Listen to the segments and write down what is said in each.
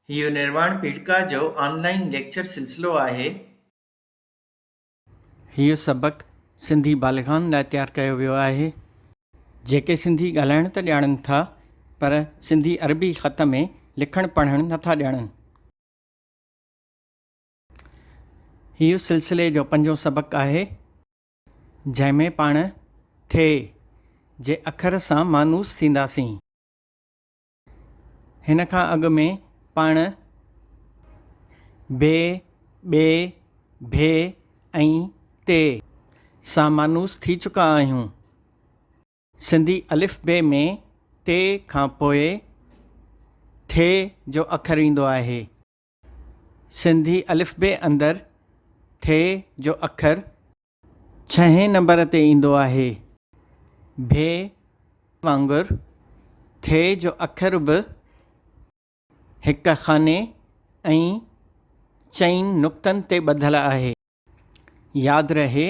هيء نرواڻ پيڙڪا جو آن line lecture سلسلو آهي. هيء سبق سنڌي بالغان لاء تيار ڪيو ويو آهي، جيڪي سنڌي ڳالهائڻ ته ڄاڻن ٿا، پر سنڌي عربي خط ۾ لکڻ پڙهڻ نه ٿا ڄاڻن. هيء سلسلي جو پنجون سبق آهي، جنهن ۾ پاڻ ٿي جي اکر سان مانوس ٿينداسين. هن کان اڳ ۾ پاڻ بي، ٻي، ڀي ۽ تي سان مانوس ٿي چڪا آهيون. سنڌي الف بي ۾ تي کان پوء ٿي جو اکر ايندو آهي. سنڌي الف بي اندر ٿي جو اکر ڇهين نمبر تي ايندو آهي. ڀي وانگر ٿي جو اکر به هڪ خاني ۽ چئن نقطن تي ٻڌل آهي. ياد رهي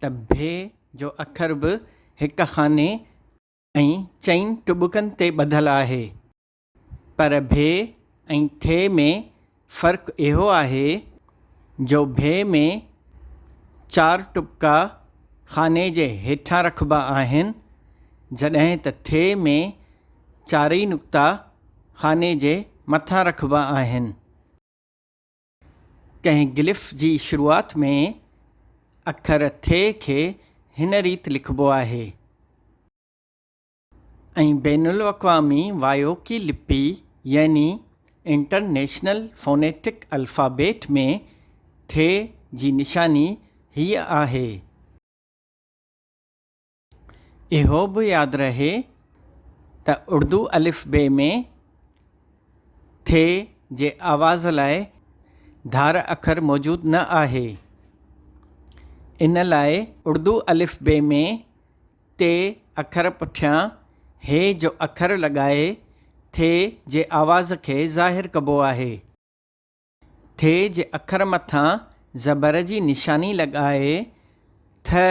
ته ڀي جو اکر به هڪ خاني ۽ چئن ٽٻڪن تي ٻڌل آهي. پر ڀي ۽ ٿي ۾ فرق اهو آهي جو ڀي ۾ چار ٽٻڪا خاني جي هيٺان رکبا آهن، جڏهن ته ٿي ۾ چارئي نقطا خاني جي مٿان رکبا آهن. ڪنهن گلف جي شروعات ۾ اکر ٿي کي هن ريت لکبو آهي. ۽ بين الاقوامي وايوڪي لپي يعني انٽرنيشنل فونيٽڪ الفابيٽ ۾ ٿي جي نشاني هيء آهي. اهو به ياد رهي ته اردو الف بي ۾ ٿي جي آواز لاء ڌار اکر موجود نه آهي. ان لاء اردو الف بي ۾ تي اکر پٺيان هي جو اکر لڳائي ٿي جي آواز کي ظاهر ڪبو آهي. ٿي جي اکر مٿان زبر جي نشاني لڳائي ٿ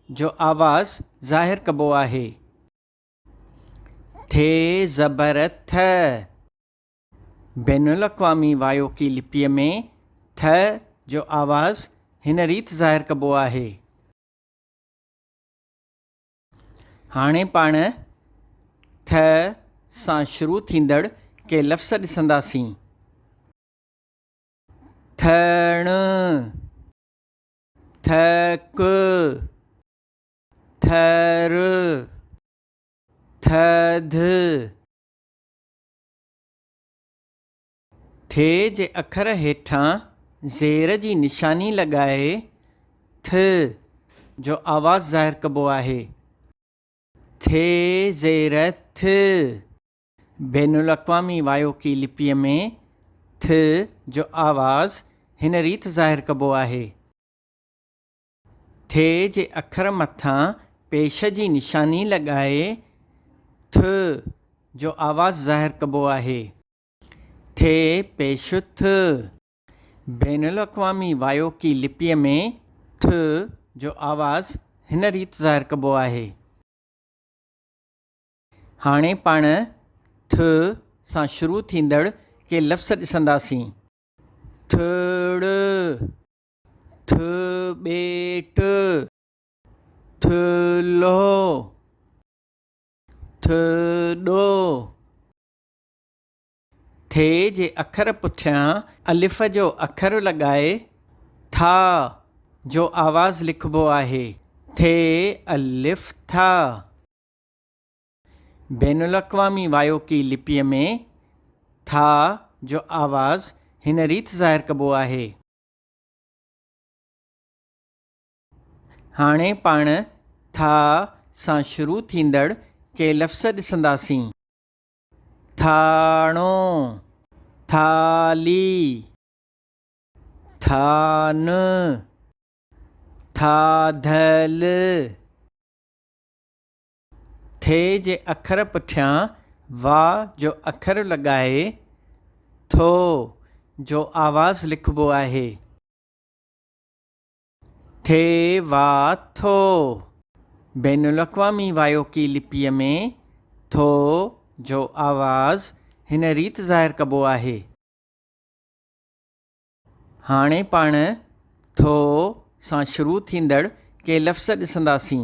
جو آواز ظاهر ڪبو آهي. ٿي زبر ٿ. بين الاقوامي وايوڪي لپيء ۾ ٿ جو آواز هن ريت ظاهر ڪبو آهي. هاڻي پاڻ ٿ سان شروع ٿيندڙ ڪي لفظ ڏسنداسين. ٿڻ، ٿڪ، ٿر، ٿڌ. ٿي جي اکر هيٺان زير جي نشاني لڳائي ٿ جو آواز ظاهر ڪبو آهي. ٿي زير ٿ. بين الاقوامي وايوڪي لپيء ۾ ٿ جو آواز هن ريت ظاهر ڪبو آهي. ٿي جي اکر مٿان پيش جي نشاني لڳائي ٿ جو آواز ظاهر ڪبو آهي. ٿي پيش ٿ. بين الاقوامي وايوڪي لپيء ۾ ٿ جو آواز هن ريت ظاهر ڪبو آهي. هاڻي پاڻ ٿ سان شروع ٿيندڙ ڪي لفظ ڏسنداسين. ٿڙ، ٿ ٻيٽ، ٿلهو، ٿڏو. ٿي جي اکر پٺيان الف جو اکر لڳائي ٿا جو آواز لکبو آهي. ٿي الف ٿا. بين الاقوامي وايوڪي لپيء ۾ ٿا جو آواز هن ريت ظاهر ڪبو آهي. هاڻي پاڻ ٿا سان شروع ٿيندڙ ڪي لفظ ڏسنداسين. ٿاڻو، ٿالهي، ٿان، ٿاڌل. ٿي جي اکر پٺيان وا جو اکر لڳائي ٿو جو آواز لکبو آهي. ٿي وا ٿو. بين الاقوامي وايوڪي لپيء ۾ ٿو جو آواز هن ريت ظاهر ڪبو آهي. هاڻي پاڻ ٿو سان شروع ٿيندڙ ڪي لفظ ڏسنداسين.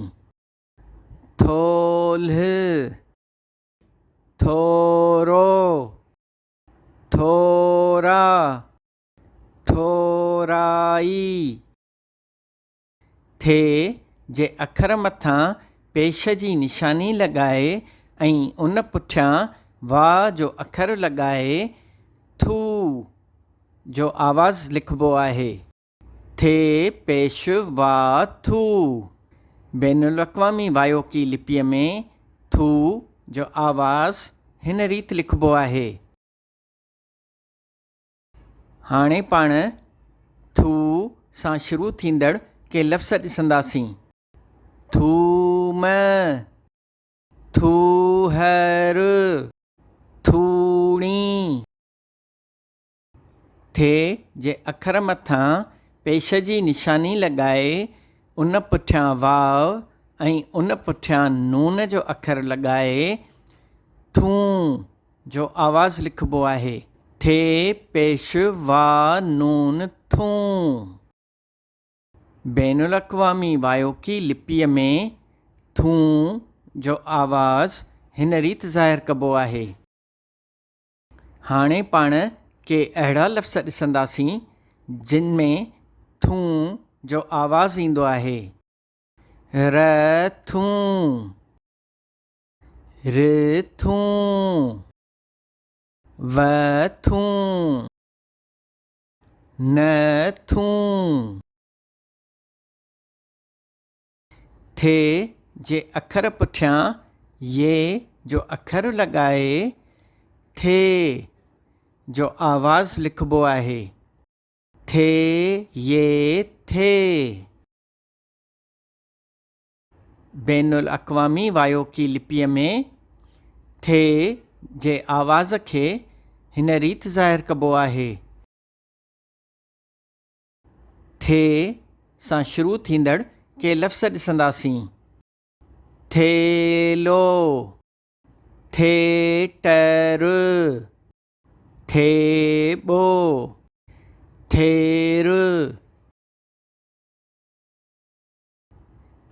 ٿولهه، ٿورو، ٿورا، ٿورائي. ٿي جي اکر مٿان پيش جي نشاني لڳائي ۽ ان پٺيان وا جو اکر لڳائي ٿو جو آواز لکبو آهي. ٿي پيش وا ٿو. بين الاقوامي وايوڪي لپيء ۾ ٿو جو آواز هن ريت لکبو آهي. هاڻي پاڻ ٿو سان شروع ٿيندڙ ڪي لفظ ڏسنداسين. ٿوم، ٿوهر، ٿوڻي. ٿي جي اکر مٿان پيش جي نشاني لڳائي ان پٺيان واء ۽ ان پٺيان نون جو اکر لڳائي ٿون جو آواز لکبو آهي. ٿي پيش وا نون ٿون. بين الاقوامي وايوڪي لپيء ۾ ٿون جو آواز هن ريت ظاهر ڪبو آهي. هاڻي پاڻ ڪي اهڙا لفظ ڏسنداسين، جن ۾ ٿون جو آواز ايندو آهي. ر ٿون. ر ٿون، و ٿون، ن ٿون. ٿي جي اکر پٺيان ي جو اکر لڳائي ٿي جو آواز لکبو آهي. ٿي ي ٿي. بين الاقوامي وايوڪي لپيء ۾ ٿي جي آواز کي هن ريت ظاهر ڪبو آهي. ٿي سان شروع ٿيندڙ ڪي لفظ ڏسنداسين. ٿيلهو، ٿيٽر، ٿيٻو، ٿير.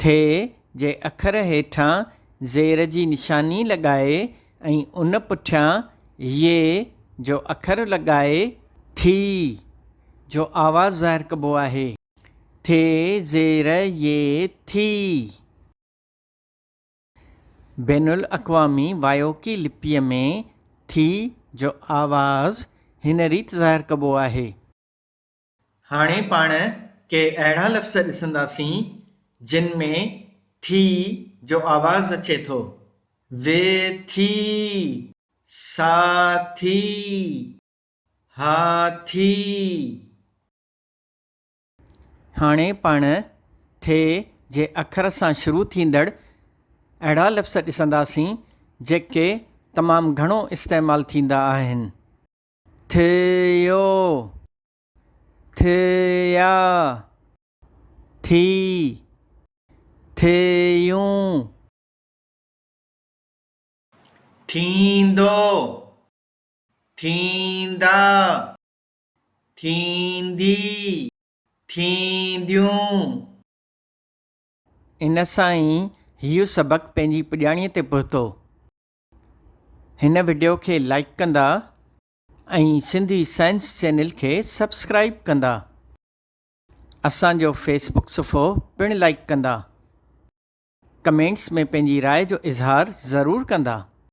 ٿي جي اکر هيٺان زير جي نشاني لڳائي ۽ ان پٺيان ي جو اکر لڳائي ٿي جو آواز ظاهر ڪبو آهي. ٿي زير ي ٿي. بين الاقوامي وايوڪي لپيء ۾ ٿي جو آواز هن ريت ظاهر ڪبو آهي. هاڻي پاڻ ڪي اهڙا لفظ ڏسنداسين جن ۾ ٿي جو آواز اچي ٿو. ويٿي، ساٿي، هاٿي. هاڻي پاڻ ٿي جي اکر سان شروع ٿيندڙ اهڙا لفظ ڏسنداسين جيڪي تمام گهڻو استعمال ٿيندا آهن. ٿيو، ٿيا، ٿي، ٿيون. ٿيندو، ٿيندا، ٿيندي، ٿينديون. ان سان ئي هيء سبق پنهنجي پڄاڻيء تي پهتو. هن وڊيو کي لائيڪ ڪندا ۽ سنڌي سائنس چينل کي سبسڪرائيب ڪندا. اسان جو فيسبوڪ صفحو پڻ لائيڪ ڪندا. ڪمينٽس ۾ پنهنجي راء جو اظهار ضرور ڪندا.